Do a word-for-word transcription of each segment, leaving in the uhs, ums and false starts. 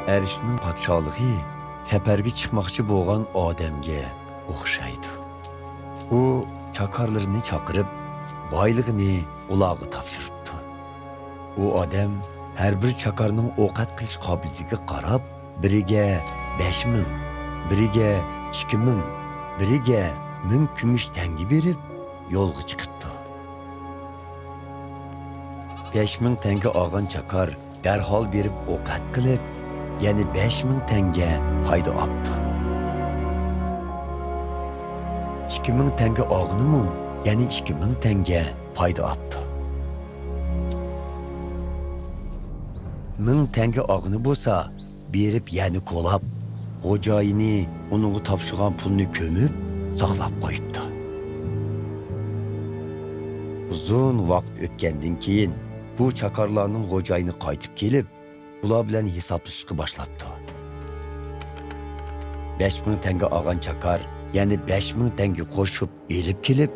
ئەرشنىڭ پادىشاھلىقى سەپەرگە چىقماقچى بولغان ئادەمگە ئوخشايدۇ. ئۇ چاكارلىرىنى چاقىرىپ، بايلىقىنى ئۇلارغا تاپشۇرۇپتۇ. ئۇ ئادەم ھەر بىر چاكارنىڭ ئوقەت قىلىش قابىلىيىتىگە قاراپ، بىرىگە بەش مىڭ، بىرىگە ئىككى مىڭ، بىرىگە مىڭ كۈمۈش تەڭگە بېرىپ، يولغا چىقىپتۇ. بەش مىڭ تەڭگە ئالغان چاكار دەرھال بېرىپ ئوقەت قىلىپ، يەنە بەش مىڭ تەڭگە پايدا ئاپتۇ. ئىككى مىڭ تەڭگە ئالغىنىمۇ يەنە ئىككى مىڭ تەڭگە پايدا ئاپتۇ. مىڭ تەڭگە ئالغىنى بولسا، بېرىپ يەنە كولاپ، خوجايىنى ئۇنىڭغا تاپشۇرغان پۇلنى كۆمۈپ، ساقلاپ قويۇپتۇ. ئۇزۇن ۋاقىت ئۆتكەندىن كېيىن، بۇ چاكارلارنىڭ خوجايىنى قايتىپ كېلىپ، ئۇلار بىلەن ھېسابلىشىشقا باشلاپتۇ. بەش مىڭ تەڭگە ئالغان چاكار يەنە بەش مىڭ تەڭگە قوشۇپ ئېلىپ كېلىپ،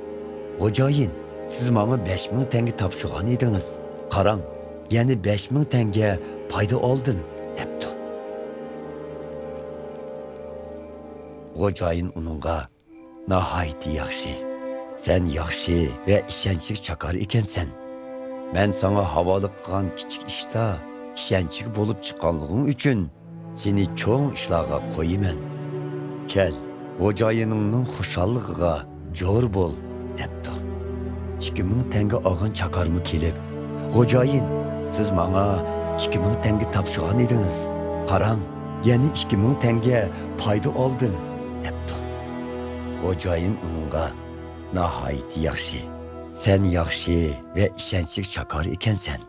«خوجايىن، سىز ماڭا بەش مىڭ تەڭگە تاپشۇرغان ئىدىڭىز. قاراڭ، يەنە بەش مىڭ تەڭگە پايدا ئالدىم» دەپتۇ. خوجايىن ئۇنىڭغا، «ناھايىتى ياخشى. سەن ياخشى ۋە ئىشەنچلىك چاكار ئىكەنسەن. مەن ساڭا ھاۋالە قىلغان كىچىك ئىشتا ئىشەنچلىك بولۇپ چىققانلىقىڭ ئۈچۈن سېنى چوڭ ئىشلارغا قويىمەن. كەل، خوجايىنىڭنىڭ خۇشاللىقىغا جور بول» دەپتۇ. ئىككى مىڭ تەڭگە ئالغان چاكارمۇ كېلىپ، «خوجايىن، سىز ماڭا ئىككى مىڭ تەڭگە تاپشۇرغان ئىدىڭىز. قاراڭ، يەنە ئىككى مىڭ تەڭگە پايدا ئالدىم» دەپتۇ. خوجايىن ئۇنىڭغا، «ناھايىتى ياخشى. سەن ياخشى ۋە ئىشەنچلىك چاكار ئىكەنسەن.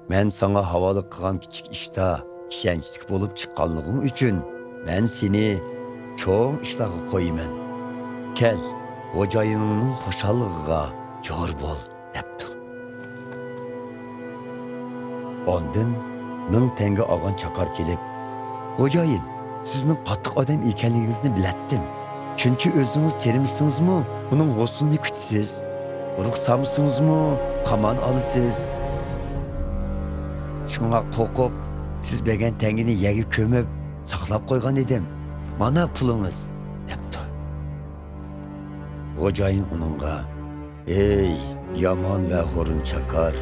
مەن ساڭا ھاۋالە قىلغان كىچىك ئىشتا ئىشەنچلىك بولۇپ چىققانلىقىڭ ئۈچۈن مەن سېنى چوڭ ئىشلارغا قويىمەن. كەل، خوجايىنىڭنىڭ خۇشاللىقىغا جور بول» دەپتۇ. ئاندىن مىڭ تەڭگە ئالغان چاكار كېلىپ، «خوجايىن، سىزنىڭ قاتتىق ئادەم ئىكەنلىكىڭىزنى بىلەتتىم. چۈنكى ئۆزىڭىز تېرىمىسىڭىزمۇ، ئۇنىڭ ھوسۇلىنى كۈتىسىز. قۇرۇق سالمىسىڭىزمۇ، قامان ئالىسىز. شۇڭا قورقۇپ، سىز بەرگەن تەڭگىنى يەرگە كۆمۈپ، ساقلاپ قويغان ئىدىم. مانا پۇلىڭىز» دەپتۇ. خوجايىن ئۇنىڭغا، «ئەي، يامان ۋە ھۇرۇن چاكار!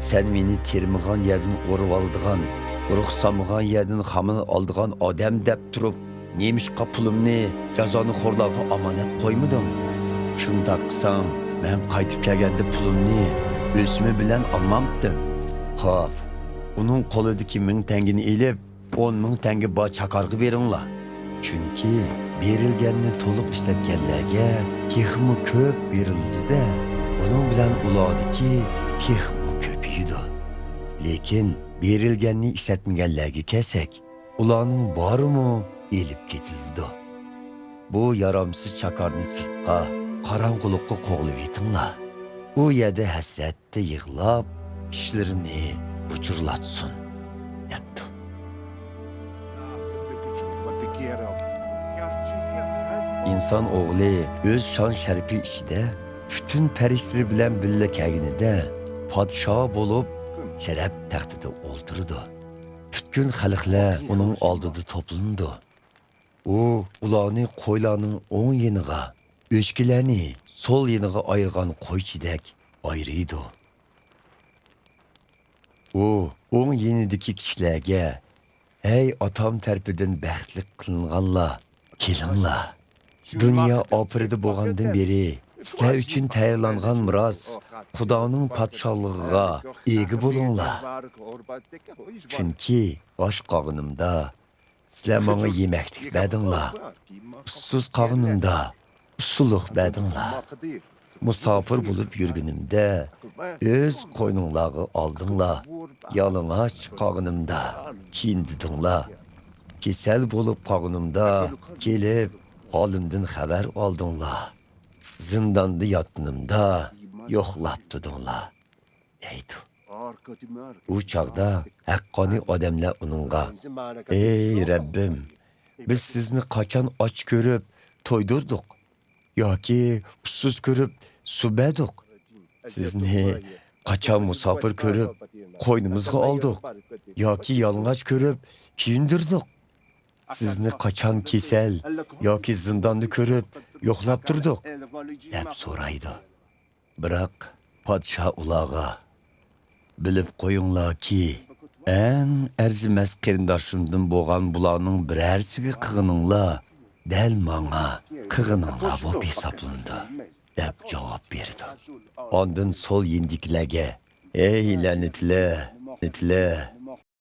سەن مېنى تېرىمىغان يەردىن ئورۇۋالىدىغان، قۇرۇق سالمىغان يەردىن قامان ئالىدىغان ئادەم دەپ تۇرۇپ، نېمىشقا پۇلۇمنى جازانىخورلارغا ئامانەت قويمىدىڭ؟ شۇنداق قىلساڭ، مەن قايتىپ كەلگەندە پۇلۇمنى ئۆسۈمى بىلەن ئالمامتىم؟ خوپ، ئۇنىڭ قولىدىكى مىڭ تەڭگىنى ئېلىپ، ئون مىڭ تەڭگە بار چاكارغا بېرىڭلار. چۈنكى بېرىلگەننى تولۇق ئىشلەتكەنلەرگە تېخىمۇ كۆپ بېرىلىدۇ-دە، بۇنىڭ بىلەن ئۇلاردىكى تېخىمۇ كۆپىيىدۇ. لېكىن بېرىلگەننى ئىشلەتمىگەنلەرگە كەلسەك، ئۇلارنىڭ بارىمۇ ئېلىپ كېتىلىدۇ. بۇ يارامسىز چاكارنى سىرتقا، قاراڭغۇلۇققا قوغلىۋېتىڭلار. ئۇ يەردە ھەسرەتتە يىغلاپ، ئىچلىرىنى غۇچۇرلاتسۇن» دەپتۇ. ئىنسان ئوغلى ئۆز شان-شەرىپى ئىچىدە پۈتۈن پەرىشتىلەر بىلەن بىللە كەلگىنىدە، پادىشاھ بولۇپ، شەرەپ تەختىدە ئولتۇرىدۇ. پۈتكۈل خەلقلەر ئۇنىڭ ئالدىدا توپلىنىدۇ. ئۇ ئۇلارنى قويلارنىڭ ئوڭ يېنىغا، ئۆچكىلەرنى سول يېنىغا ئايرىغان قويچىدەك ئايرىيدۇ. ئۇ ئوڭ يېنىدىكى كىشىلەرگە، «ھەي، ئاتام تەرىپىدىن بەختلىك قىلىنغانلار، كېلىڭلار! دۇنيا ئاپىرىدە بولغاندىن بېرى سىلەر ئۈچۈن تەييارلانغان مىراس، خۇدانىڭ پادىشاھلىقىغا ئىگە بولۇڭلار. چۈنكى ئاچ قالغىنىمدا، سىلەر ماڭا يېمەكلىك بەردىڭلار. ئۇسسۇز قالغىنىمدا، ئۇسسۇلۇق بەردىڭلار. مۇساپىر بولۇپ يۈرگىنىمدە، ئۆز قوينۇڭلارغا ئالدىڭلار. يالىڭاچ قالغىنىمدا، كىيىندۈردۈڭلار. كېسەل بولۇپ قالغىنىمدا، كېلىپ، ھالىمدىن خەۋەر ئالدىڭلار. زىنداندا ياتقىنىمدا، يوقلاپ تۇردۇڭلار» دەيدۇ. ئۇ چاغدا ھەققانىي ئادەملەر ئۇنىڭغا، «ئەي رەببىم، بىز سىزنى قاچان ئاچ كۆرۈپ تويدۇردۇق؟ ياكى ئۇسسۇز كۆرۈپ سۇ بەردۇق؟ سىزنى قاچان مۇساپىر كۆرۈپ قوينىمىزغا ئالدۇق؟» ياكى يالىڭاچ كۆرۈپ كىيىندۈردۇق؟ سىزنى قاچان كېسەل ياكى زىنداندا كۆرۈپ يوقلاپ تۇردۇق؟» دەپ سورايدۇ. بىراق پادىشاھ ئۇلارغا: «بىلىپ قويۇڭلاركى، ئەڭ ئەرزىمەس قېرىنداشلىرىمدىن بولغان بۇلارنىڭ بىرەرسىگە قىلغىنىڭلار دەل ماڭا قىلغىنىڭلار بولۇپ ھېسابلىنىدۇ» دەپ جاۋاب بېرىدۇ. ئاندىن سول يېنىدىكىلەرگە: «ئەي لەنىتلەر، لەنىتلەر!